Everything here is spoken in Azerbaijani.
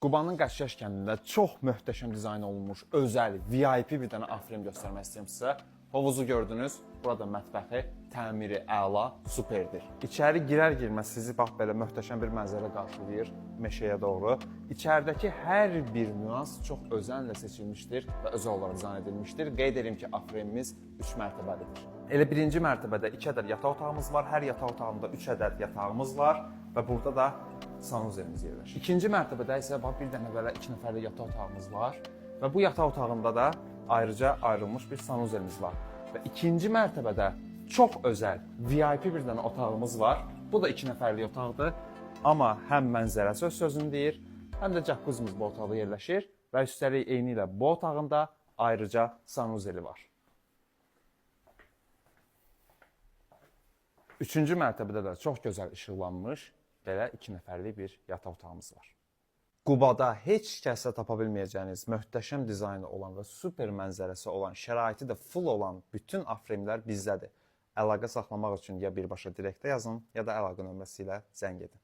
Qubanın Qəşəş kəndində çox möhtəşəm dizayn olunmuş özəl VIP bir dənə A-frame göstərmək istəyirəm sizə. Hovuzu gördünüz. Burada mətbəxi, təmiri əla, superdir. İçəri girər-girməz sizi bax belə möhtəşəm bir mənzərə qarşılayır meşəyə doğru. İçəridəki hər bir nüans çox özənlə seçilmişdir və özəl olaraq dizayn edilmişdir. Qeyd edim ki, A-frame-imiz 3 mərtəbəlidir. Elə birinci mərtəbədə 2 ədəd yataq otağımız var. Hər yataq otağında 3 ədəd yatağımız var və burada da sanuzelimiz yerləşir. İkinci mərtəbədə isə bax bir dənə belə 2 nəfərlik yataq otağımız var və bu yataq otağında da ayrıca ayrılmış bir sanuzelimiz var. Və ikinci mərtəbədə çox özəl VIP bir dənə otağımız var. Bu da 2 nəfərlik otaqdır. Amma həm mənzərəsi öz sözünü deyir, həm də jacuzzi-miz bu otaqda yerləşir və üstəlik eyni ilə bu otağın da ayrıca sanuzeli var. Üçüncü mərtəbədə də çox gözəl işıqlanmış belə 2 nəfərlik bir yataq otağımız var. Qubada heç kəsdə tapa bilməyəcəyiniz möhtəşəm dizaynı olan və super mənzərəsi olan, şəraiti də full olan bütün A-frame-lər bizdədir. Əlaqə saxlamaq üçün ya birbaşa direktə yazın, ya da əlaqə nömrəsi ilə zəng edin.